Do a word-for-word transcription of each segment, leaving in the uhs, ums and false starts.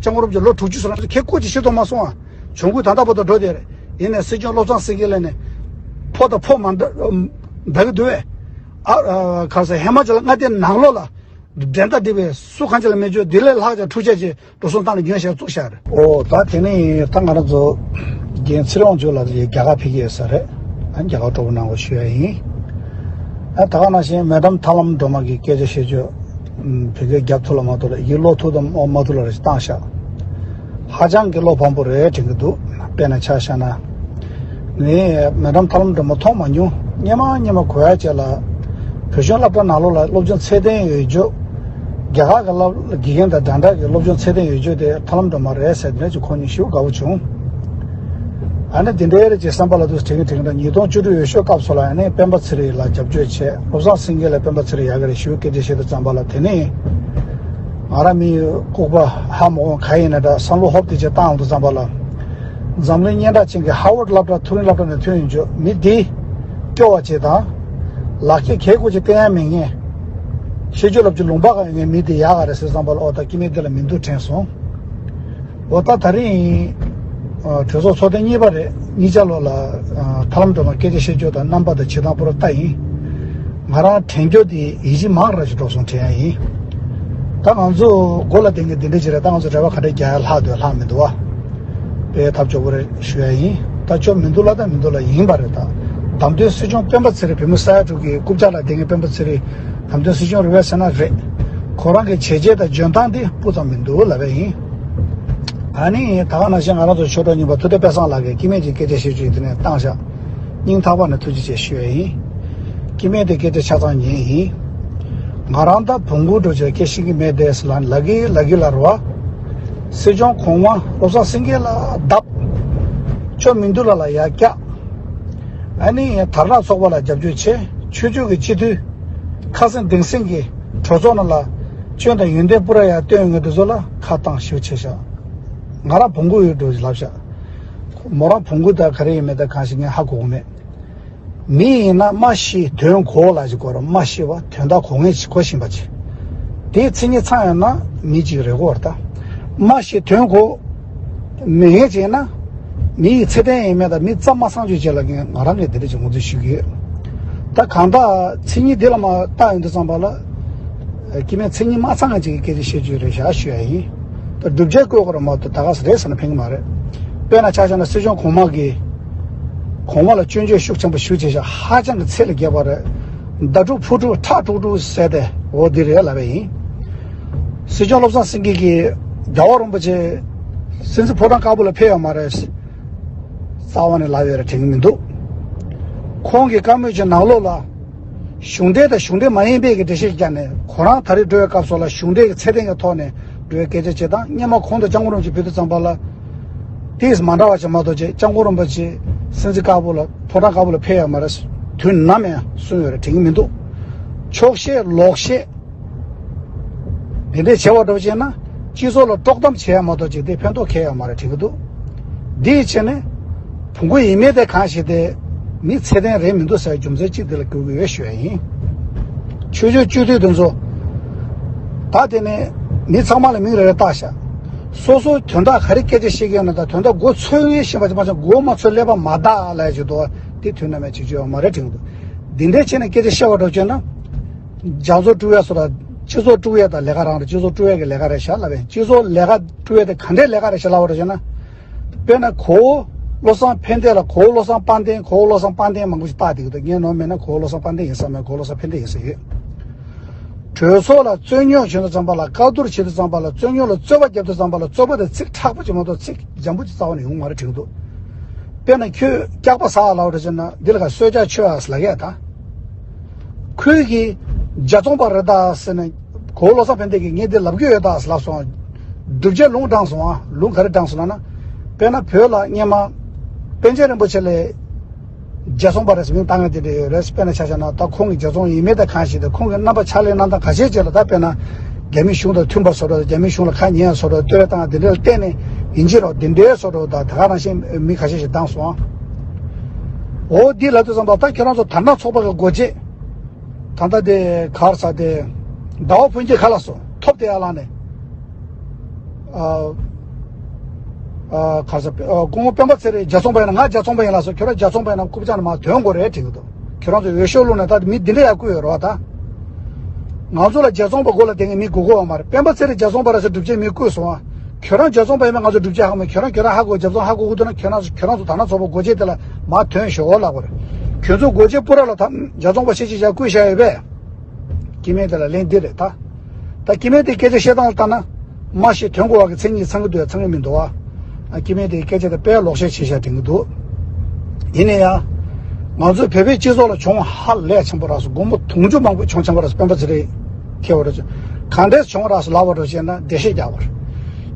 སྐྱབས་མགོན་རིན་པོ་ཆེ་ལོ་དྲུག་ཅུ་སོང་ན་ཁྱེད་སྐུ་མཁྱེན་ཤེས་རྟོགས་མ་སོང་ཨ། གྱོང་གུན་ད་ལྟ་བར་དུ་འགྲོ་བསྡད་རེད། ཡིན་ནའི་སྲིད་སྐྱོང་བློ་བཟང་སེང་གེ་ལགས་ནས་ཕོ་དང་ཕོ་མ་འདའ་གི་འདུག་བས། ཨ་ག་ཟེར་ཧི་མ་ཅལ་མངའ་སྡེ་ནང་ལོགས་ལ་འགྲན་ཟླ་འདི་བས་སུ་གང་ཅི་ལ་མེད་རྒྱུ་འདི་ལས་ལྷག་ཅིག་འཁྲུག་ཆ་ཅིག་འགྲོ་སོང་བཏང་ནས་རྒྱུན་བཤད་བཙུགས་བཞག་རེད། ཨོ་ད་དེ་ནས་ད་ང་རང་ཚོ་རྒན་ཚེ་རིང་དབང་ཕྱུག་ལགས་ཀྱིས་རྒྱ་གར་ཕེབས་ཀྱི་ཡོད་ས་རེད། ཨ་རྒྱ་གར་སྤྲོ་པོ་གནང་དགོས་ཞུ་ཡ་ཡིན། ཨ་ད་ག་ནང་བཞིན་མེ་ཌམ་ཐར་ལམ་སྒྲོལ་མ་གིས་སྐད་ཆ་བཤད་རྒྱུ་བོད་སྐད་རྒྱབ་ཐུབ་ལ་མ་ཐུབ་ལ་ཡིག་ཀློག་ཐུབ་དང་མ་ཐུབ་ལ་རེ་ཞིག་བཏང་ཤག་ཧ་ཅང་གི་བློ་ཕམ་པོ་རེད་དྲན་གྱི་འདུག་དཔེར་ན་ཆ་བཞག་ན། ངས་མེ་ཌམ་ཐར་ལམ་སྒྲོལ་མ་མཐོང་མ་མྱོང་། སྙེ་མ་སྙེ་མ་གོ་ཡ་བྱས་ལ། བོད་གཞུང་སློབ་གྲྭ་ནང་ལོགས་ལ་སློབ་སྦྱོང་ཚད་ལྡན་ཡོད་རྒྱུ། རྒྱ་གར་གྱི་སློབ་དགེ་རྒན་དང་འདྲ་འདྲ་གི་སློབ་སྦྱོང་ཚད་ལྡན་ཡོད་རྒྱུ་དེ་ཐར་ལམ་སྒྲོལ་མ་རེད་ཟེར་ནས་ཅིག་གོ་མྱོང་ཞེ་པོ་དགའ་པོ་བྱུང་། ཨ་ནི་དེ་འདྲའི་རེད་ཅེས་བསམ་པ་ལ་དུ་དྲན་གྱི་དྲན་གྱི་འདུག་ཉིས་སྟོང་བཅུ་དྲུག་འོས་ཤོག་སྐབས་སུ་ལ་ཨ་ནི་སྤེན་པ་ཚེ་རིང་ལ་རྒྱབ་སྐྱོར་བྱས། བློ་བཟང་སེང་གེ་ལ་སྤེན་པ་ཚེ་རིང་ཡག་གི་རེད་ཞུ་སྐད་ཆ་བཤད་དུ་བརྩམས་པ་ལ། དེ་ནས་ང་རང་མི་ལྐུགས་པ་ཧ་མ་གོ་ག་ཡིན་ན་འདྲ་བསམ་བློ་ཧོབ་དེ་ཅིག་བཏང་འོང་དུ་བརྩམས་པ་ལ། འཛམ་གླིང་སྙན་གྲགས་ཅན་གྱི་ཧ་ཝར་སློབ་གྲྭ་མཐོ་རིམ་སློབ་གྲྭ་ནས་ཐོན་ཡོང་རྒྱུ་མི་འདི་སྐྱོ་བ་ཅིག་དང་། ལག་ཁྱེར་གལ་དགོས་ཅིག་བསྟན་ཡ་མེད་མཁན། ཤེས་རྒྱུ་ལབ་ཀྱི་ལུང་པ་གང་ཡོད་མཁན་མི་འདི་ཡག་ག་རེད་ཟེར་བསམ་པ་ལ། ཨོ་ད་སྐྱེ་དམན་འདི་ལ་མི་འདུག་དྲན་སོང་། འོ་ད་ད་རིང་གྲོས་ཚོགས་ཚོགས་ཐེངས་གཉིས་པ་རེད། གཉིས་ཆ་ལོ་ལ་ཐར་ལམ་སྒྲོལ་མ་སྐད་ཆ་བཤད་རྒྱུ་དང་རྣམ་པ་དང་བྱེད་སྟངས་པོ་ར་ལྟ་ཡིན། ང་རང་དྲན་རྒྱུ་དེ་ཡིད་ཆེས་མང་ར་ཞིག་འགྲོ་སོང་དྲན་ཡ་ཡིན། ད་ང་ཚོ་མགོ་ལ་ལྡན་གྱི་འདི་འདྲ་ཅིག་རེད། ད་ང་ཚོ་འབྲེལ་བ་ག་འདྲ་རྒྱག་ཡ་ལྷག་འདོད་ལྷག་མི་འདུག་བ། དཔེ་ཐབས་སྐྱོ་པོ་རེད་ཞུ་ཡ་ཡིན། ད་སྐྱོ་མི་འདུག་ལ་ད་མི་འདུག་ལ་ཡིན་པ་རེད། ད་བདམས་ཐོན་སྲིད་སྐྱོང་སྤེན་པ་ཚེ་རིང་བོད་མི་ས་ཡ་དྲུག་གི་རྐུབ་བཀྱག་ལ་ལྡན་གྱི་སྤེན་པ་ཚེ་རིང་བདམས་ཐོན་སྲིད་སྐྱོང་རེད་པས་ཟེར་ན་རེད། ཁོ་རང་གི་བྱས་རྗེས་དང་འཇོན་ཐང་དེ་སྤུ་ཙམ་མི་འདུག་ལབ་པ་ཡིན། ཨ་ནི་ད་ག་ནང་བཞིན་ང་རང་ཚོ་ཆོས་གྲོགས་རྙིང་པ་ཐུབ་བསྟན་དཔལ་བཟང་ལགས་ཀྱིས་སྐྱེ་དམན་གྱི་སྐད་ཆ་བཤད་རྒྱུ་ཡིན་དེ་ནས་བཏང་བཞག་སྙིང་ཐག་པ་ནས་ཐུགས་རྗེ་ཆེ་ཞུ་ཡ་ཡིན། སྐྱེ་དམན་དེ་སྐད་ཆ་ཆ་ཚང་ཉན་ཡིན། ང་རང་ད་བོང་གུ་འགྲོ་ཆེ་སྐད་ཤེས་ཀྱི་མེད་དེ་ལ་ལ་གི་ལ་གི་ལ་རོ། སྲིད་སྐྱོང་གོང་མ་བློ་བཟང་སེང་གེ་ལ་བརྡབ། ཆོ་མི་འདུག་ལ་ལ་ཡ་སྐྱག་ཨ་ནི་དར་ནག་ཚོགས་པ་ལ་རྒྱབ་སྐྱོར་བྱེད། ཆོས་ཕྱོགས་ཀྱི་སྤྱི་འཐུས་ཁ་སེང་གདེང་སེང་གི་གྲོས་ཚོགས་ནང་ལ་སྐྱོན་དང་ཡོན་ཏན་སྤུ་ར་ཡ་སྟོན་ཡོང་གི་འདུག་ཚོ་ལ་ཁ་བཏང་ཞིབ་ཆེ་ཤག་ང་རང་བོང་གུ་ཡོད་འགྲོ་ལབ་ཤག་མོ་རང་བོང་གུ་དང་ག་རེ་ཡིན་མེད་དང་གང་ཞིག་ངས་ཧ་གོ་གི་མེད། མི་ཡིན་ན་སྨྲ་ཤེས་དོན་གོ་ལ་ཞིག་གོ་ར་སྨྲ་ཤེས་པ་དོན་དག་གོ་ངེས་ཤིག་གོ་བཞིན་པ་ཅིག་དེའི་མཚན་ཉིད་ཚང་ཡོད་ན་མི་གཅིག་རེད་གོ་བར་ད། སྨྲ་ཤེས་དོན་གོ་མི་ངེས་ཅིག་ཡིན་ན་མི་ཡི་ཚེ་བརྟན་ཡིན་མེད་དང་མི་ཙམ་མ་སང་བཅོས་བྱེད་ལ་ངས་ང་རང་གིས་དེ་འདྲ་ཅིག་ངོས་འཛིན་ཞུ་གི་ཡོད། ད་གང་ལྟར་མཚན་ཉིད་འདི་ལ་མ་བལྟ་ཡོང་དུས་ཙམ་པ་ལ། སྐྱེ་དམན་མཚན་ཉིད་མ་ཚང་ཅིག་གི་སྐད་ཆ་བཤད་རྒྱུ་རེད་ཤག་ཞུ་ཡ་ཡིན། ད་སྒྲུབ་བྱེད་བཀོད་དགོས་ར་མ་གཏོགས་ད་ག་ས་རེད་ཟེར་ན་ཕན་གི་མ་རེད། དཔེར་ན་ཆ་བཞག་ན་སྲིད་སྐྱོང་གོང་མ་གིས་གོང་མ་ལ་སྐྱོན་བརྗོད་ཤུགས་ཆེན་པོ་ཞུ་བྱས་ཤག་ཧ་ཅང་གི་ཚད་ལས་བརྒལ་བ་རེད། མདའ་དཀྲུག་ཕུ་དཀྲུག་ཁྲག་དཀྲུག་དཀྲུག་ཟེར་ཏེ་འོ་འདི་རེད་ལབ་པ་ཡིན། སྲིད་སྐྱོང་བློ་བཟང་སེང་གེ་གིས་རྒྱལ་བ་རིན་པོ་ཆེ་སྲིད་འཛིན་ཕོ་བྲང་དཀར་པོ་ལ་ཕེབས་ཡོད་མ་རེད། རྩ་བ་ནས་ལབ་ཡོད་རེད་དྲན་གི་མི་འདུག་ཁོང་གི་བཀའ་མོལ་གྱི་ནང་ལོགས་ལ། གཞུང་འབྲེལ་དང་གཞུང་འབྲེལ་མ་ཡིན་པའི་གི་འགྲེལ་བཤད་བརྒྱབ་ནས་ཁོ་རང་ད་རེས་འགྲོ་བའི་སྐབས་སུ་ལ་གཞུང་འབྲེལ་གྱི་ཚད་ལྡན་གྱི་ཐོག་ནས་འགྲོ་བའི་སྐད་ཆ་བྱེད་སྟངས་སྔོན་མ་གོང་དུ་སྐྱབས་མགོན་རིན་པོ་ཆེ་ཕེབས་དུས་ཙམ་པ་ལ། དེས་མ་འདྲ་བ་ཞིག་མ་གཏོགས་ཅེས་སྐྱབས་མགོན་རིན་པོ་ཆེ་སྲིད་འཛིན་དཀར་པོ་ལ་ཕོ་བྲང་དཀར་པོ་ལ་ཕེབས་ཡོད་མ་རེད། དུས་ནམ་ཡང་གསུངས་ཡོད་རེད་དྲན་གི་མི་འདུག་ཆོག་ཤེས་ལོག་ཤེས། དེ་འདྲས་བྱེད་པ་འགྲོ་བྱས་ན་སྤྱི་ཚོགས་ལ་དཀྲོག་གཏམ་བྱེད་ཡ་མ་གཏོགས་ཅིག་དེ་ཕན་ཐོགས་ཁེལ་ཡ་མ་རེད་དྲན་གི་འདུག་འདིའི་ཆེད་ནས་བོང་གུ་ཡིན་མིན་དེ་གང་ཞིག་དེ་མི་ཚད་ལྡན་རེད་མི་འདུག་ཟེར་རྒྱུ་མཚན་གཅིག་འདི་ལ་གྱུར་གི་ཡོད་ཞུ་ཡ་ཡིན། ཆོས་ཕྱོགས་སྤྱི་འཐུས་དེ་ཚོ་ད་དེ་ནས་མི་ཚང་མ་ལ་མིང་རེ་རེ་བཏགས་ཤག་སོ་སོའི་དོན་དག་ག་རེ་སྐད་ཆ་བཤད་ཀྱི་ཡོད་ན་ད་དོན་དག་མགོ་ཚོས་ངེས་ཤེས་པ་ཅིག་མ་ཚོས་མགོ་མ་ཚོས་ཀླད་པ་མ་བདག་ལ་ཡ་ཅིག་འདུག་བ་དེ་དུས་ནམ་ཡང་བྱེད་རྒྱུ་ཡོད་མ་རེད་དྲན་གི་འདུག་འདི་འདྲའི་ཆེད་ནས་སྐད་ཆ་བཤད་པ་འགྲོ་བྱས་ན། རྒྱ་མཚོ་དཀྲུག་ཡས་སོ་ལ། སྤྱི་ཚོགས་དཀྲུག་ཡས་དང་ལས་ཀ་རང་རེད། སྤྱི་ཚོགས་དཀྲུག་ཡས་ཀྱི་ལས་ཀ་རེད་ཤག་ལབ་པས། སྤྱི་ཚོགས་ལས་ཀ་དཀྲུག་ཡས་དེ་ག་འདྲའི་ལས་ཀ་རེད་ཤག་ལབ་པ་རེད་ཤག་ན། དཔེར་ན་གོ་བོ་བློ་བཟང་ཕན་བདེ་ལ་གོ་བོ་བློ་བཟང་དཔལ་ལྡན། གོ་བོ་བློ་བཟང་དཔལ་ལྡན་མང་པོ་ཞིག་བཏགས་བསྡད་ཀྱི་འདུག་ངས་ནོར་མེད་ན་གོ་བོ་བློ་བཟང་དཔལ་ལྡན་ཡིན་ས་མེད། གོ་བོ་བློ་བཟང་ཕན་བདེ་ཡིན་ས་ཡོད། གྲོས་ཚོགས་ལ་རྩོད་རྙོག་བྱེད་དུས་ཙམ་པ་ལ། བཀའ་བསྡུར་བྱེད་དུས་ཙམ་པ་ལ། རྩོད་རྙོག་ལ་རྩོད་པ་རྒྱབ་དུས་ཙམ་པ་ལ། རྩོད་པ་དེ་ཚིག་དྲག་པོ་ཅིག་མ་གཏོགས་ཚིག་འཇམ་པོ་ཅིག་རྩ་བ་ནས་ཡོང་མ་རེད་དྲན་གྱི་འདུག་དཔེར་ན་ཁྱོད་སྐྱག་པ་ཟ་བ་ལབ་རེད་ཟེར་ན་འདི་ལ་ག་གསོལ་ཇ་མཆོད་ཨ་ལབ་ཡ་ད། ཁོས་ཀྱིས་རྒྱ་ཚོང་པ་རེད་ད་ཟེར་ནས་གོ་བོ་བློ་བཟང་ཕན་བདེ་གིས་ངས་འདི་ལབ་ཀྱི་ཡོད་ད་ལབ་སོང་། སྒྲུབ་བྱེད་ལུང་དྲངས་སོང་ཨ། ལུང་ག་རེ་དྲངས་སོང་ལབ་ན། དཔེར་ན་བོད་ལ་སྔོན་མ་པཎ་ཆེན་རིན་པོ་ཆེ་ལ་རྒྱ་ཚོང་པ་རེད་ཟེར་མིང་བཏགས་མཁན་དེ་འདྲ་ཡོད་རེད། དཔེར་ན་ཆ་བཞག་ན་ད་ཁོང་གི་རྒྱ་ཚོང་ཡིན་མིན་དང་གང་ཞིག་དང་ཁོང་གི་རྣམ་པ་ཕྱག་ལས་གནང་སྟངས་ག་ཤེད་ཅིག་ལ། ད་དཔེར་ན་རྒྱ་མི་གཞུང་དང་མཐུན་པ་བཟོ་འདྲ་དང་རྒྱ་མི་གཞུང་ལ་ཁ་ཉན་ཡ་བཟོ་འདྲ་བསྟོད་ར་བཏང་དེ་འདྲ་ལ་བརྟེན་ནས་ཡིན་གཅིག་རོགས་དེ་འདྲའི་བཟོ་འདྲ་དང་ད་ག་རང་བཞིན་མི་ཁ་ཤས་ཤིག་བཏང་སོང་། འོ་འདི་ལབ་དུས་ཙམ་པ་ད་ཁྱེད་རང་ཚོ་དར་ནག་ཚོགས་པ་གི་སྒོ་འབྱེད། ད་ལྟ་དེ་གར་ས་དེ་ཟླ་བ་ཕུན་སྐྱིད་ཁ་ལ་སོང་ཐོབ་དེ་ཡར་ལངས་ནས། ཨ། ཨ། ག་ས། ཨ། སྐུ་ངོ་སྤེན་པ་ཚེ་རིང་རྒྱལ་ཚོང་པ་ཡིན་ན། ང་རྒྱལ་ཚོང་པ་ཡིན་ལགས་སོ། ཁྱོད་རང་རྒྱལ་ཚོང་པ་ཡིན་ན་རྐུབ་བཀྱག་ནས་མར་ཐོན་དགོས་རེད་དྲན་གྱི་འདུག་ཁྱོད་རང་ཚོ་འོས་ཤོག་བླུགས་ནས་ད་མི་འདི་འདྲ་ཡར་བསྐོས་ཡོད་རེད་བ་ད། ང་ཚོ་ལ་རྒྱལ་ཚོང་པ་སྒོ་ལ་བསྡད་མཁན་མི་དགོས་ཀྱི་ཡོད་མ་རེད། སྤེན་པ་ཚེ་རིང་རྒྱལ་ཚོང་པ་རེད་ཟེར་སྒྲུབ་བྱེད་མི་བསྐོས་སོང་ཨ། ཁྱོད་རང་རྒྱལ་ཚོང་པ་ཡིན་ན་ང་ཚོ་སྒྲུབ་བྱེད་ཧ་གོ་མེད། ཁྱོད་རང་ཁྱོད་རང་ཧ་གོ། རྒྱལ་ཚོང་ཧ་གོ་གི་འདུག་ན་ཁྱོད་རང་ཁྱོད་རང་ཚོ་དར་ནག་ཚོགས་པ་སྒོ་འབྱེད་དེ་ལ་མར་ཐོན་ཤོག་ལབ་དགོས་རེད། ཁྱོད་ཚོ་སྒོ་འབྱེད་སྤུ་ར་ལ་ད་རྒྱལ་ཚོང་པ་ཤེས་བྱེད་བྱ་བསྐོས་བཞག་ཡོད་པས། སྐྱེ་དམན་དེ་ལ་ལན་འདི་རེད་ད། ད་སྐྱེ་དམན་དེ་སྐད་ཆ་བཤད་སྟངས་ལ་ལྟ་ན། མ་ཤེས་དོན་གོ་བ་གི་མཚན་ཉིད་ཚང་གི་འདུག་ཡ་ཚང་གི་མི་འདུག་ཨ། ཨ། སྐྱེ་དམན་དེའི་སྐད་ཆ་དེ་དཔེ་ལོག་བཤད་བྱེད་བཞག་དྲན་གི་འདུག་ཡིན་ན་ཡང་། ང་ཚོའི་བོད་པའི་སྤྱི་ཚོགས་ལ་གྱོང་ཧ་ལས་ཆེན་པོ་རག་སོང་། སྒོར་མོ་དུང་ཕྱུར་མང་པོ་གྱོང་ཆེན་པོ་རག་སོང་། སྤེན་པ་ཚེ་རིང་ཁྱེད་བར་གྱོང་ག་འདྲས་གྱོང་རག་སོང་ལབ་པ་འགྲོ་བྱས་ན་འགྲེལ་བཤད་རྒྱག་པར།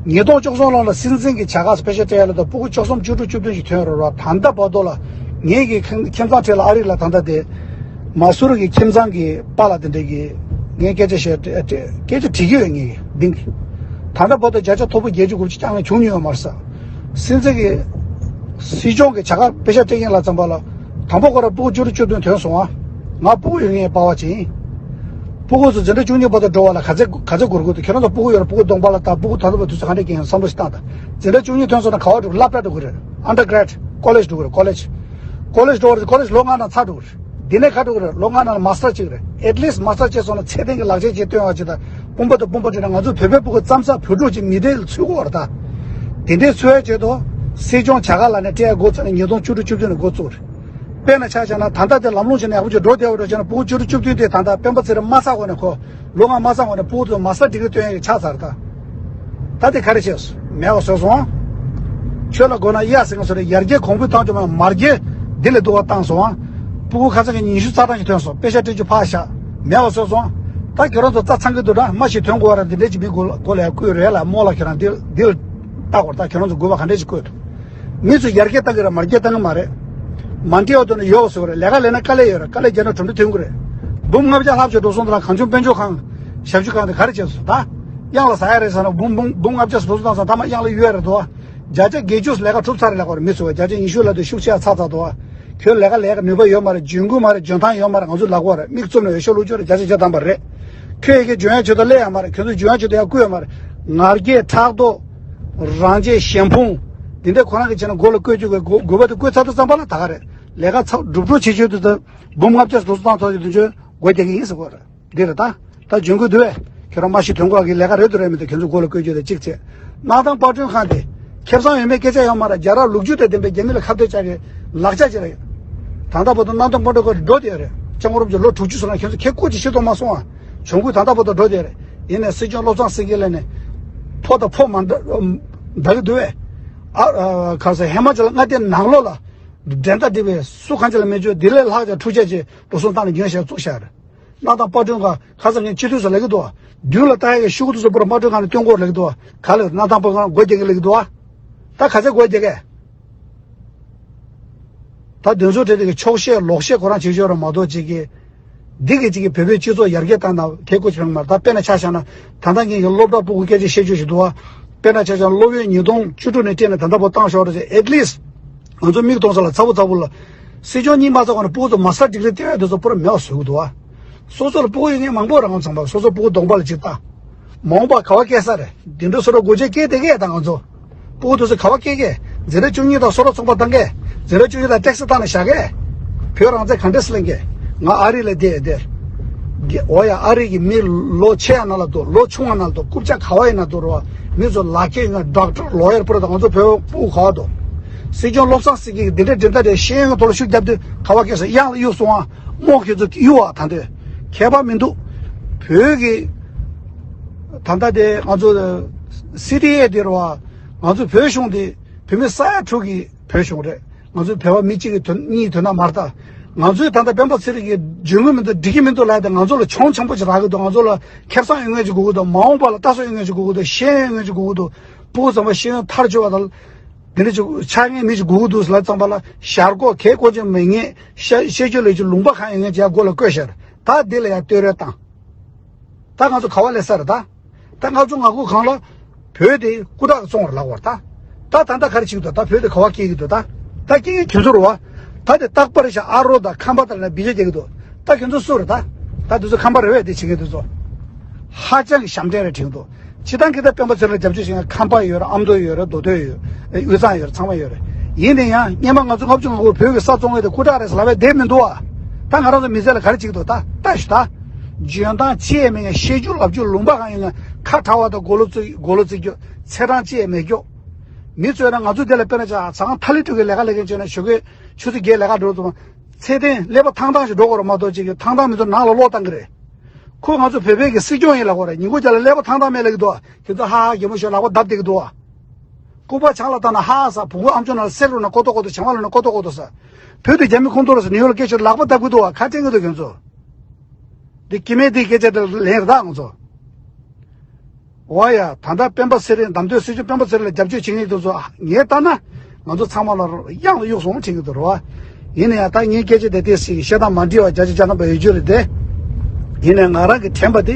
ཉིས་སྟོང་བཅུ་གསུམ་ལོ་ལ་སྲིད་འཛིན་གྱི་བྱ་དགའ་སྤེ་ཤལ་སྤྲད་ཡ་ལ་ད་ཕྲུ་གུ་བཅུ་གསུམ་བཅུ་དྲུག་བཅུ་བདུན་ཞིག་ཐོན་རོགས་རོགས། ད་ལྟ་བར་དུ་ལ་ངེད་ཀྱི་ཁྱིམ་ཁྱིམ་ཚང་འཕྲད་ལ་ཨ་རི་ལ་ད་ལྟ་དེ། མ་སུ་རི་གི་ཁྱིམ་ཚང་གི་པཱ་ལགས་དེ་འདྲས་ཀྱིས་ངས་སྐད་ཆ་བཤད། སྐད་ཆ་དྲིས་ཀྱི་ཡོད། ངས་འདི་གི་ད་ལྟ་བར་དུ་བརྒྱ་ཆ་མཐོ་པོ་བརྒྱད་ཅུ་དགུ་བཅུ་རྐྱང་ངས་བྱུང་མྱོང་ཡོད་མ་རེད་ཟེར། སྲིད་འཛིན་གྱི་སྲིད་སྐྱོང་གི་བྱ་དགའ་པེ་ཤག་སྤྲད་མཁན་ལ་ཙམ་པ་ལ་དང་པོ་ཁོ་ར་ཕྲུ་གུ་བཅུ་དྲུག་བཅུ་བདུན་ཐོན་སོང་ཨ། ང་ཕྲུ་གུ་ཡོད་མཁན་པ་བ་ཅིག་ཡིན། ཕྲུ་གུ་ཚོ་འཛིན་གྲྭ་བཅུ་གཉིས་བར་དུ་འགྲོ་བ་ལ་ག་ཚད་ག་ཚད་འགོར་དགོས་འདུག་ཁྱེད་རང་ཚོ་ཕྲུ་གུ་ཡོད་ར་ཕྲུ་གུ་གདོང་པ་ལ་ལྟ། ཕྲུ་གུ་ད་ལྟ་བར་དུས་ཚོད་ག་འདྲས་སྐྱེལ་ཡོང་བསམ་བློ་ཞིག་བཏང་དང་། འཛིན་གྲྭ་བཅུ་གཉིས་ཐོན་སོང་ན་ག་པར་འགྲོ། སློབ་གྲྭ་འགྲོ་གི་རེད། Undergrad College འགྲོ་གི་རེད། College College འགྲོ་བ་རེད། College ལོ་ལྔ་ནང་ཚར་འགྲོ་གི་རེད། འདི་ནས་ག་འགྲོ་གི་རེད། ལོ་ལྔ་ནང་ལ་Master གཅིག་རེད། At least Master བྱས་སོང་ན་ཚད་ལྡན་གྱི་ལག་ཆ་ཅིག་སྟོན་བ་ཅིག་དང་། དཔུང་པ་དང་དཔུང་པ་བསྒྲིལ་ན། ང་ཚོ་བོད་པའི་ཕྲུ་གུ་མཚམས་མཚམས་བོད་ཕྲུག་ཅིག་མི་སྡེ་ལ་ཚུད་དགོས་པ་རེད་ད། དེ་འདྲའི་ཚུད་ཡ་ཆེད་དུ་སྲིད་སྐྱོང་བྱ་དགའ་ལབ་ནས་སྤྲད་ཡ་འགོ་བཙུགས་ནས་ཉིས་སྟོང་བཅུ་དྲུག་བཅུ་བདུན་ནས་འགོ་བཙུགས་རེད། དཔེར་ན་ཆ་བཞག་ན་ད་ལྟ་དེ་ལམ་ལྷོང་བྱས་ནས་ཡག་པོ་ཅིག་འགྲོ་བསྡད་པ་འདྲ་བྱས་ན། ཕྲུ་གུ་བཅུ་དྲུག་བཅུ་བདུན་དེ་ད་ལྟ་སྤེན་པ་ཚེ་རིང་མ་བསགས་གོང་ནས་ཁོ་ལོ་ལྔ་མ་བསགས་གོང་ནས་ཕྲུ་གུ་ཚོ་Master degree སྟོན་ཡ་གི་ཆགས་ཚར་ད། ད་དེ་ག་རེ་བྱས་སོང་། མེད་པ་བཟོས་སོང་། ཆོས་ལ་དགོས་ན་གཡའ་ཟིན་བཟོ་རེད། ཡར་རྒྱས་གོང་འཕེལ་བཏང་ཆོག་མ། མར་རྒྱས་འདི་ལས་སྡུག་པ་བཏང་སོང་། ཕྲུ་གུ་ཁ་སང་གི་ཉི་ཤུ་རྩ་གྲངས་ཤིག་ཐོན་སོང་། པེ་ཤག་སྤྲད་རྒྱུ་ཕར་བཞག་མེད་པ་བཟོས་སོང་། ད་ཁྱོད་རང་ཚོ་རྩ་ཚང་གི་འདུག་ད། མ་ཤེས་དོན་གོ་བ་ར་འདི་འདྲས་ཅིག་མི་མགོ་ལ་མགོ་ལ་ཡར་བསྐོས་རེད་ལ། རྨོ་ལ་ཁྱོད་རང་འདི་འདི་ལ་ལྟ་དགོས་རེད། ད་ཁྱོད་རང་ཚོ་དགོས་པ་ག་འདྲས་ཅིག་བསྐོས་འདུག་མི་ཚོ་ཡར་རྒྱས་བཏང་གི་རེད། མར་རྒྱས་བཏང་གི་མ་རེད། མ་འདྲེས་པ་དུ་ནི་ཡོད་བཟོ་རེད། ལས་ཀ་ལས་ན་དཀའ་ལས་ཡོད་རེད། དཀའ་ལས་བརྒྱབ་ན་གྲུབ་འབྲས་ཐོན་གི་རེད། འབུམ་ལྔ་བརྒྱ་ལྷག་ཅིག་འགྲོ་སོང་། དེ་ལ་གངས་ལྗོངས་དཔལ་འབྱོར་ཁང་ཞབས་ཞུ་ཁང་དེ་ག་རེ་བྱས་སོང་ད། གཡང་ལ་ཟ་ཡ་རེད་ཟེར་ན་འབུམ་འབུམ་འབུམ་ལྔ་བརྒྱ་འགྲོ་སོང་བཏང་སོང་། ཐ་མ་གཡང་ལ་གཡོལ་ཡ་རེད་དོ། བརྒྱ་ཆ་བརྒྱད་ཅུ་ལས་ཀ་གྲུབ་ཚར་རེད་ལབ་དགོས་རེད། མི་ཚོ་བརྒྱ་ཆ་ཉི་ཤུ་ལབ་དུས་ཤུགས་ཆེ་ཚ་ཚ་དོ། ཁྱོད་ལས་ཀ་ལས་ཀ་ནུས་པ་ཡོད་མ་རེད། འཇོན་སྐུལ་མ་རེད། འཇོན་ཐང་ཡོད་མ་རེད། ང་ཚོ་ལབ་དགོས་རེད། མིག་བཙུམ་ནས་འོས་ཤོག་བླུགས་རྒྱུ་རེད། བརྒྱ་ཆ་བརྒྱ་ཐམ་པ་རེད། ཁྱོད་ཡི་གེ་འཇོན་ཡ་ཆེད་དུ་སླེབས་ཡ་མ་རེད། ཁྱོད་ཚོ་འཇོན་ཡ་ཆེད་དུ་ཡར་བསྐུལ་ཡ་མ་རེད། ང་རྒྱལ་ཕྲག་དོག་རང་ཆེ་ཞེན་ཕུང་། འདི་འདྲ་ཁོ་རང་གི་བྱས་ན་མགོ་ལ་བསྐོས་རྒྱུ་གི་དགོས་དགོས་པ་དེ་བསྐོས་ཚར་དུས་ཙམ་པ་ལ་ད་ག་རེད། ལས་ཀ་ཚགས་སྒྲུབ་སྒྲུབ་བྱེད་ཆོད་དུས་ད་འབུམ་ལྔ་བརྒྱ་ཟླུག་སོ་བཏང་ཐོག་གི་དུས་ཚོད་མགོ་རྒྱག་གི་ཡིན་ཟེར་གོ་རེད། འདི་རེད་ད། ད་འཇོན་གི་འདུག་བས། ཁྱོད་རང་མ་ཤི་དོན་གོ་གི་ལས་ཀ་རེད་འདུག་རེད་མི་འདུག་ཁྱོད་ཚོ་མགོ་ལ་བསྐོས་རྒྱུ་དེ་གཅིག་བྱས། གནའ་ཐང་དཔར་སྐྲུན་ཁང་དེ། ཁེ་བཟང་ཡོད་མེད་སྐད་ཆ་ཡོད་མ་རེད། རྒྱལ་རབས་ལོ་རྒྱུས་དང་ལྡན་པའི་རྒྱ་མི་ལ་ཁ་གཏད་བཅག་གི་ལག་ཆ་ཅིག་རེད། ད་ལྟ་བར་དུ་གནའ་ཐང་དཔར་སྐྲུན་ཁང་འགྲོ་བསྡད་ཡོད་རེད། སྤྱང་པོ་རུམ་གྱི་ལོ་དྲུག་ཅུ་སོང་ན་ཁྱོད་ཚོ་ཁེ་ཁུར་གྱི་ཤི་ཐོག་མ་སོང་ཨ། གྱོང་གུད་ད་ལྟ་བར་དུ་འགྲོ་བསྡད་ཡོད་རེད། ཡིན་ནའི་སྲིད་སྐྱོང་བློ་བཟང་སེང་གེ་ལབ་ནས། ཕོ་དང་ཕོ་མ་འདྲ་འདྲ་གི་འདུག་བས། ཨ་ཨ་ག་ས་ཧི་མ་ཅལ་མངའ་སྡེ་ནང་ལོགས་ལ། འགྲན་ཟླ་འདི་བས་སུ་གང་ཅི་ལ་མི་འཇོག་འདི་ལས་ལྷག་ཅིག་འཁྲུག་ཆ་ཅིག་འགྲོ་སོང་བཏང་ནས་རྒྱུན་བཤད་བཙུགས་བཞག་རེད། གནའ་ཐང་དཔར་སྐྲུན་ཁང་ཁ་སང་ངས་སྤྱི་འཐུས་སུ་ལབ་ཀྱི་འདུག་མདུན་ལ་ལྟ་ཡག་གི་ཤོག་གུ་དེ་ཚོ་པུ་ར་དཔར་སྐྲུན་ཁང་ནས་སྟོན་དགོས་ལབ་ཀྱི་འདུག་ག་ལ་གནའ་ཐང་དཔར་སྐྲུན་ཁང་སྒོ་རྒྱག་གི་ལབ་ཀྱི་འདུག་ད་ག་ཚད་སྒོ་རྒྱག་གས། ད་དེ་ཚོ་གྲས་དེ་གི་ཕྱོགས་བཤད་ལོག་བཤད་ཁོ་རང་བྱེད་ཆོག་ར་མ་གཏོགས་ཅིག་གི་འདི་གི་ཅིག་གི་བོད་པའི་སྤྱི་ཚོགས་ཡར་རྒྱས་བཏང་ན་གལ་ཁོ་ཆེ་བ་མ་རེད། ད་དཔེར་ན་ཆ་བཞག་ན་ད་ལྟ་ངེད་ཀྱི་སློབ་གྲྭ་ཕྲུ་གུ་སྐད་ཆ་བཤད་རྒྱུ་ཞིག་འདུག་བ། དཔེར་ན་ཆ་བཞག་ན་སློབ་ཡོན་ཉིས་སྟོང་བཅུ་དྲུག་ནས་སྤྲད་ནས་ད་ལྟ་བར་བཏང་ཤོག་རེད་ཟེར། At least ང་ཚོ་མིག་མཐོང་ས་ལ་ཚ་པོ་ཚ་པོ་ལ་སྲིད་སྐྱོང་གཉིས་མ་ཚར་གོང་ནས་ཕྲུ་གུ་ཚོ་མ་སི་ཊར་ཌིག་རི་སྟེར་ཡ་དེ་ཚོ་པུ་ར་མེད་པ་བཟོ་གི་འདུག་བ། སོ་སོ་ལ་ཕྲུ་གུ་ཡོད་མཁན་མང་པོ་རང་ཚང་པ་སོ་སོ་ཕྲུ་གུ་གདོང་པ་ལ་ཅིག་ལྟ། མ་འོངས་པ་ག་བ་སྐྱེལ་ས་རེད། འདི་འདྲ་སོ་སོ་སྒོ་འབྱེད་སྐྱེལ་བསྡད་གས་ད་ང་ཚོ། ཕྲུ་གུ་དེ་ཚོ་ག་བ་སྐྱེལ་གས། འཛིན་གྲྭ་བཅུ་གཉིས་དང་སོ་ལོ་ཚོགས་པ་བཏང་གས། འཛིན་གྲྭ་བཅུ་གཉིས་དང་ཊེག་སི་བཏང་ནས་བཞག་གས། བོད་རང་བཙན་ག་འདྲས་སེ་ལེན་གས། ང་ཨ་རི་ལ་བསྡད་བསྡད། འོ་ཡ་ཨ་རི་གི་མི་ལོ་ཆེ་ཡ་ན་ལ་འདུག་ལོ་ཆུང་བ་ན་ལ་འདུག་རྐུབ་བཀྱག་ག་བ་ཡིན་ན་འདུག་རོ། མི་ཚོ་ལག་ཁྱེར་ཡོད་མཁན་ཌོག་ཊར་ལོ་ཡར་པུ་ར་དང་ང་ཚོ་བོད་ཕྲུ་གུ་ག་བ་འདུག་སྲིད་སྐྱོང་བློ་བཟང་སེང་གེ་གིས་འདི་འདྲས་འདི་འདྲས་རེད་ཤེས་ཡོན་གྱི་ཐོག་ལ་ཤུགས་བརྒྱབ་དུས་ག་བ་སྐྱེལ་སོང་། གཡང་ལ་གཡུག་སོང་ཨ། རྨོག་ཁྱེད་ཚོ་གཡུག་ཨ་ད་འདོད། ཁྱད་པར་མི་འདུག་བོད་ཀྱི་ད་ལྟ་དེ་ང་ཚོ་སི་ཊི་ཨེ་དེ་རེད་བ། ང་ཚོ་བོད་གཞུང་དེ་བོད་མི་ས་ཡ་དྲུག་གི་བོད་གཞུང་རེད། ང་ཚོ་བོད་པ་མི་གཅིག་གི་དོན་གཉིས་དོན་དག་མ་རེད་ད། ང་ཚོའི་ད་ལྟ་སྤེན་པ་ཚེ་རིང་གིས་འཇོན་གི་མི་འདུག་འགྲིག་གི་མི་འདུག་ལབ་ཡ་དེ་ང་ཚོ་ལ་གྱོང་ཆེན་པོ་ཅིག་རག་གི་འདུག་ང་ཚོ་ལ་ཁེ་བཟང་ཡོད་མཁན་ཅིག་དགོས་ཀྱི་འདུག་མ་འོངས་པ་ལ་ལྟ་ཚོད་ཡོད་མཁན་ཅིག་དགོས་ཀྱི་འདུག་ཤེས་ཡོན་ཡོད་མཁན་ཅིག་དགོས་ཀྱི་འདུག་ཕྲུ་གུ་ཚང་མ་ཤེས་ཡོན་མཐར་ཕྱིན་པ་དང་། དེ་འདྲ་ཅིག་ཆགས་མཁན་མི་ཅིག་དགོས་ཀྱི་འདུག་ལབ་ཙམ་པ་ལ་ཞར་ཁོག་གལ་ཁོ་ཅན་མེད་མཁན་ཤ་ཤེས་རྒྱུ་ལས་ཀྱི་ལུང་པ་གང་ཡོད་མཁན་ཅིག་ཡར་མགོ་ལ་བསྐོས་ཤར། ད་འདི་ལ་ཡར་བསྟོད་ར་བཏང་། ད་ང་ཚོ་ག་བ་སླེབས་ས་རེད་ད། ད་ང་ཚོ་ང་ཁུག་གང་ལ། བོད་དེ་སྐུ་དྲག་བཙོང་བར་ལག་བར་ད། ད་ད་ད་ག་རེ་བྱེད་ཀྱི་འདུག་ད་བོད་དེ་ག་བ་སྐྱེལ་གྱི་འདུག་ད། ད་སྐྱེལ་མཁན་ཁྱོད་ཚོ་རེད་བ། ད་དེ་རྟག་པར་ཤ་ཨ་རོ་དང་ཁམས་པ་དང་ལ་བི་ཇ་རྒྱག་གི་འདུག་ད་ཁྱོད་ཚོ་སུ་རེད་ད། ད་དེ་ཚོ་ཁམས་པ་རེད་བས་དེ་བྱེད་མཁན་དེ་ཚོ། ཧ་ཅང་གི་ཞབས་འདྲེན་རེ་བྱེད་ཀྱི་འདུག་སྤྱིར་བཏང་གི་ད་སྤེན་པ་ཚེ་རིང་ལ་རྒྱབ་སྐྱོར་བྱེད་མཁན་ཁམས་པ་ཡོད་རེད། ཨ་མདོ་ཡོད་རེད། མདོ་སྟོད་ཡོད་རེད། དབུས་གཙང་ཡོད་རེད། ཚང་མ་ཡོད་རེད། ཡིན་ན་ཡང་སྔོན་མ་ང་ཚོ་ལྔ་བཅུ་ང་དགུ་བོད་ཀྱི་ས་བཙོང་ཡས་དེ་སྐུ་དྲག་རེད་ཟེར་ལབ་པ་བསྡད་མི་འདུག་ཨ། ད་ང་རང་ཚོ་མི་ཚེ་ལ་ག་རེ་བྱེད་ཀྱི་འདུག་ད་ལྟ་ཞུ་ད། འཇོན་ཐང་ཅི་ཡང་མེད་མཁན། བཤད་རྒྱུ་ལབ་རྒྱུ་ལུང་པ་གང་ཡོད་མཁན། ཁ་གྲགས་པ་དང་མགོ་ལོག་བཙུགས། མགོ་ལོག་བཙུགས་རྒྱུ། ཚེས་གྲངས་ཅི་ཡང་མེད་རྒྱུ། མི་ཚོས་ན་ང་ཚོ་འདི་ལ་དཔེར་ན་ཆ་ཚང་ཐ་ལི་ཊུ་གི་ལས་ཀ་ལས་མཁན་བྱས་ན་ཞོགས་ཀས་ཆུ་ཚོད་བརྒྱད་ལས་ཀ་འགྲོ་ཙམ། ཚེ་བརྟན་ཀླད་པ་ཐང་ཐང་ཞིག་འགྲོ་དགོས་རེད་མ་གཏོགས། ཅིག་གི་ཐང་ཐང་མི་ཚོ་ནང་ལ་ལོག་བཏང་གི་རེད། ཁོ་ང་ཚོ་བོད་པའི་གི་སྲིད་སྐྱོང་ཡིན་ལབ་ཀྱི་ཡོད་རེད། ཉིན་གུང་རྒྱབ་ལ་ཀླད་པ་ཐང་ཐང་མེད་ལབ་ཀྱི་འདུག་ཁྱེད་ཚོ་ཧ་ཧ་གད་མོ་ཤོར་ལག་པ་བརྡབ་བསྡད་ཀྱི་འདུག་ཨ། ལྐུགས་པ་ཆང་ལ་བཏང་ན་ཧ་ཧ་ཟ། བུ་གུ་ཨམ་ཅོག་ནང་ལ་གསེར་འགྲོ་ན་ཀོ་ཏོ་ཀོ་ཏོ། ཆང་བ་ལ་ན་ཀོ་ཏོ་ཀོ་ཏོ་ཟ། བོད་དུ་རྒྱ་མི་ཁོང་ཚོ་ལ་ཟ། ནིའུ་ཡོག་ལ་སྐད་ཆ་ལག་པ་བརྡབ་ཀྱི་འདུག་ཨ། ཁ་དྲན་གྱི་འདུག་ཁྱེད་ཚོ། འདི་སྐྱེ་དམན་འདིའི་སྐད་ཆ་དེ་ལན་རེད་ད་ང་ཚོ། འོ་ཡ། ད་ལྟ་སྤེན་པ་ཚེ་རིང་གདམ་དོན་སྲིད་སྐྱོང་སྤེན་པ་ཚེ་རིང་ལ་རྒྱབ་སྐྱོར་བྱེད་མཁན་དེ་ཚོ་ངས་ལྟ་ན། ང་ཚོ་ཚང་མ་ལ་གཡང་ལ་གཡུག་སོང་དྲན་གྱི་འདུག་རེད་བ། ཡིན་ན་ཡང་ད་ངའི་སྐད་ཆ་དེ་ཏོག་ཙམ་བཤད་སྟངས་མ་འགྲིག་པ་བརྒྱ་ཆ་བརྒྱ་ཐམ་པ་ཡོད་རྒྱུ་རེད་དེ། ཡིན་ནའི་ང་རང་གི་དྲན་པ་དེ་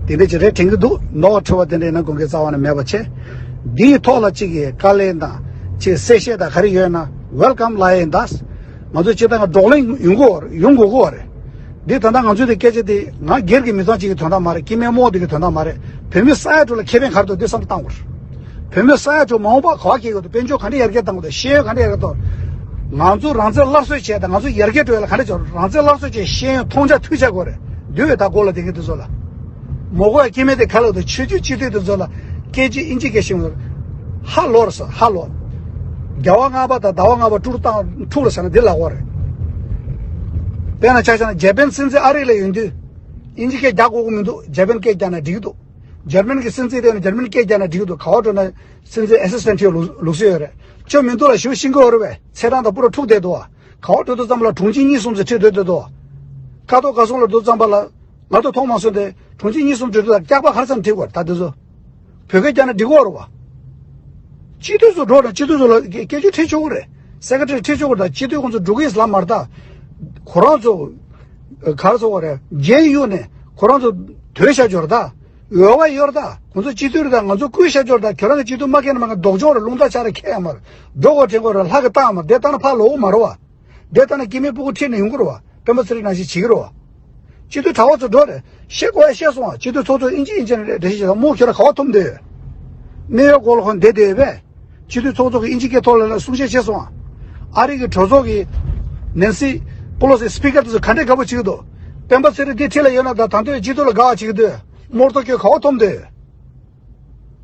དེ་འདྲ་ཅིག་རེད་དྲན་གྱི་འདུག་ནོར་འཁྲུལ་བ་དེ་འདྲ་ཡིན་ན་དགོངས་འགལ་རྩ་བ་ནས་མེད་པ་བྱས། འདིའི་ཐོག་ལ་གཅིག་གི་བཀའ་ལན་དང་ཅིག་གསལ་བཤད་དང་ག་རེ་ཡོད་ན་ཝེལ་ཀམ་ལབ་ཡིན་ད། ང་ཚོ་སྤྱིར་བཏང་བགྲོ་གླེང་ཡོང་གི་ཡོད་རེད། ཡོང་དགོས་ཀྱི་ཡོད་རེད། འདི་ད་ལྟ་ང་ཚོའི་འདི་སྐད་ཆ་འདི་ང་སྒེར་གྱི་མི་ཚང་གཅིག་གི་དོན་དག་མ་རེད། སྐྱེ་དམན་རྨོངས་དེ་གི་དོན་དག་མ་རེད། བོད་མི་ས་ཡ་དྲུག་ལ་ཁེ་ཕན་ག་རེ་འདུག་འདི་བསམ་བློ་བཏང་དགོས་རེད། བོད་མི་ས་ཡ་དྲུག་མ་འོངས་པ་ག་པར་སྐྱེལ་དགོས་འདུག་དཔལ་འབྱོར་ག་འདྲ་ཡར་རྒྱས་གཏང་དགོས་འདུག་ཤེས་ཡོན་ག་འདྲ་ཡར་རྒྱས་གཏོང་། ང་ཚོ་རང་བཙན་སླར་གསོ་བྱས་དང་ང་ཚོ་ཡར་རྒྱས་འགྲོ་ཡ་ལ་ག་འདྲ་བྱས། རང་བཙན་སླར་གསོ་བྱས། ཤེས་ཡོན་མཐོང་རྒྱ་ཐོས་རྒྱ་དགོས་རེད། འདུག་ད་སྒོ་ལ་བསྡད་མཁན་དེ་ཚོ་ལ། མོ་གོ་ཡ་སྐྱེ་དམན་དེ་ག་ལ་འདུག་ཆོས་བརྒྱུད་སྤྱི་འཐུས་དེ་ཚོ་ལ་སྐད་ཆ་དབྱིན་ཇི་སྐད་བཤད་ཧ་ལོ་རེད་ཟེར། ཧ་ལོ། རྒྱལ་བ་ལྔ་པ་དང་ཟླ་བ་ལྔ་པ་དཀྲུག་བཏང་འཁྲུག་ལ་ཟེར་ན་འདི་ལབ་དགོས་རེད། དཔེར་ན་ཆ་བཞག་ན་འཇར་པན་སྲིད་འཛིན་ཨ་རི་ལ་ཡོང་དུས་དབྱིན་ཇི་སྐད་རྒྱག་དགོས་ཀྱི་མི་འདུག་འཇར་པན་སྐད་རྒྱག་ན་འགྲིག་གི་འདུག་འཇར་པན་གྱི་སྲིད་འཛིན་དེ་ནི་འཇར་པན་སྐད་རྒྱག་ན་འགྲིག་གི་འདུག་ག་པར་འགྲོ་ན་སྲིད་འཛིན་ཨེ་སི་སི་ཊན་ཊི་ལུགས་ལུགས་སྲོལ་ཡོད་རེད། ཅོ་མི་འདུག་ལ་ཞུ་ཤིང་གི་འོ་རེད་པས། ཚེ་རང་དང་པུ་ར་འཁྲུག་བསྡད་འདུག་བ། ག་པར་འགྲོ་དུས་ཙམ་པ་ལ་དྲུང་ཆེ་གཉིས་གསུམ་ཙམ་ཁྲིད་སྡོད་བསྡད་འདུག་ཀ་ཐོག་ཀ་སོང་ལ་འགྲོ་དུས་ཙམ་པ་ལ། ང་ཚོ་མཐོང་མ་སོང་སྟེ། དྲུང་ཆེ་གཉིས་གསུམ་འགྲོ་དུས་ལ་སྐྱག་པ་ག་རེ་ཙམ་ཁྲིད་དགོས་རེད་ད་དེ་ཚོ། བོད་སྐད་རྒྱག་ན་འགྲིག་གི་རེད་བ། སྤྱི་འཐུས་ཚོ་འགྲོ་ན་སྤྱི་འཐུས་ཚོ་ལ་སྐད་སྐད་ཆ་དྲིས་ཆོག་གི་རེད། སེ་ཀེ་ཊ་རི་དྲིས་ཆོག་གི་རེད། ད་སྤྱི་འཐུས་ཁོང་ཚོ་འགྲོ་གི་ཡིན་ལབ་མ་རེད་ད། ཁོ་རང་ཚོ། ག་རེ་ཟེར་དགོས་རེད། རྒྱན་གཡུགས་ནས་ཁོ་རང་ཚོ་དོད་བཞག་ཅོག་རེད་ད། འོས་པ་ཡོད་རེད་ད། ཁོང་ཚོ་སྤྱི་འཐུས་རེད་ད། ང་ཚོ་བསྐོས་བཞག་ཅོག་རེད་ད། ཁྱོད་རང་གི་སྤྱི་འཐུས་མ་འཁྱེར་ན་མ་འཁྱེར་ན་སྡུག་སྦྱོང་རེད། རླུང་རྟ་ཆག་རེད། ཁྱད་ཡོད་མ་རེད། འགྲོ་དགོས་དྲན་དགོས་རེད། ལྷ་གིས་བཏང་ཡོད་མ་རེད། དེ་ལྟ་ན་ཕར་ལོག་གི་མ་རེད་བ། དེ་ལྟ་ན་སྐྱེ་དམན་སྤུ་གུ་ཁྲིད་ནས་ཡོང་གི་རེད་བ། སྤེན་པ་ཚེ་རིང་ནང་བཞིན་བྱེད་ཀྱི་རེད་བ། སྤྱི་འཐུས་གྲྭ་པ་ཚོ་འགྲོ་རེད། བཤད་དགོས་ཡ་བཤད་སོང་བ། སྤྱི་འཐུས་ཚོགས་གཙོ་ཨིན་ཇི་ཨིན་ཇི་ནས་འགྲེལ་བཤད་བྱེད་དང་། མོ་ཁྱོད་རང་ག་པར་འཐོམ་བསྡད་ཡོད། གནས་ཡོད་སྐོར་ལ་ཁོ་བསྡད་བསྡད་ཡོད་པས། སྤྱི་འཐུས་ཚོགས་གཙོ་གིས་ཨིན་ཇི་སྐད་ཐོག་ལ་གསུང་བཤད་བྱས་སོང་བ། ཨ་རི་གི་གྲོས་ཚོགས་ཀྱི་ནན་སི་པོ་ལོ་སི་སི་པི་ཀར་དེ་ཚོ་ག་འདྲས་དགའ་པོ་བྱེད་ཀྱི་འདུག་སྤེན་པ་ཚེ་རིང་འདི་འཁྲིས་ལ་ཡོད་ན་ད་ད་འདོད་སྤྱི་འཐུས་ལ་དགའ་བ་བྱེད་ཀྱི་འདུག་རྨོར་ཐོ་ཁྱོད་ག་པར་འཐོམ་བསྡད་ཡོད།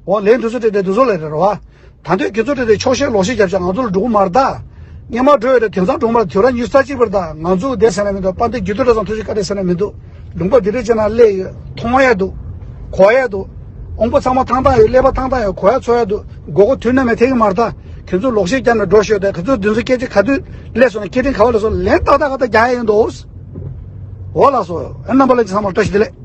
འོ་ལན་དུ་ཚོ་དེ་དེ་དུ་ཚོ་ལ་རེད་རོ་བ། ད་འདོད་ཁྱེད་ཚོ་དེ་དེ་ཆོག་ཤེས་ལོག་ཤེས་རྒྱབ་ཤག་ང་ཚོ་ལ་འགྲོ་གི་མ་རེད་ད། སྔོན་མ་འགྲོ་ཡོད་རེད། དེང་སང་འགྲོ་མ་རེད། དུས་རབས་ཉི་ཤུ་རྩ་གཅིག་པ་རེད་ད། ང་ཚོ་བསྡད་ས་ན་མི་འདུག་དཔལ་ལྡན་རྒྱུད་སྟོད་གྲྭ་ཚང་ཐུགས་རྗེ་བཀའ་དྲིན་ཟེར་ན་མི་འདུག་ལུང་པ་འདི་འདྲས་བྱས་ན་སླེབས་ཡོད། མཐོང་ཡ་འདུག་གོ་ཡ་འདུག་དབང་པོ་ཚང་མ་ཐང་ཐང་ཡོད། ཀླད་པ་ཐང་ཐང་ཡོད། གོ་ཡ་ཚོར་ཡ་འདུག་མགོ་སྐོར་དུས་ནམ་ཡང་ཐེབས་ཀྱི་མ་རེད་ད། ཁྱེད་ཚོ་ལོག་ཤེས་རྒྱབ་ནས་འགྲོ་ཤོག་དེ་ཁྱེད་ཚོ་འདི་ཚོ་སྐད་ཆ་ག་དུས་སླེབས་སོང་ན་སྐད་འཕྲིན་ག་པ་སླེབས་སོང་། ལན་ཏག་ཏག་ག་ད་རྒྱག་ཡ་ཡིན་འདུག་འོ་ལགས་སོ། ཨ་རྣམ་པ་ལྷན་རྒྱས་ཚང་མར་བཀྲ་ཤིས་བདེ་ལེགས།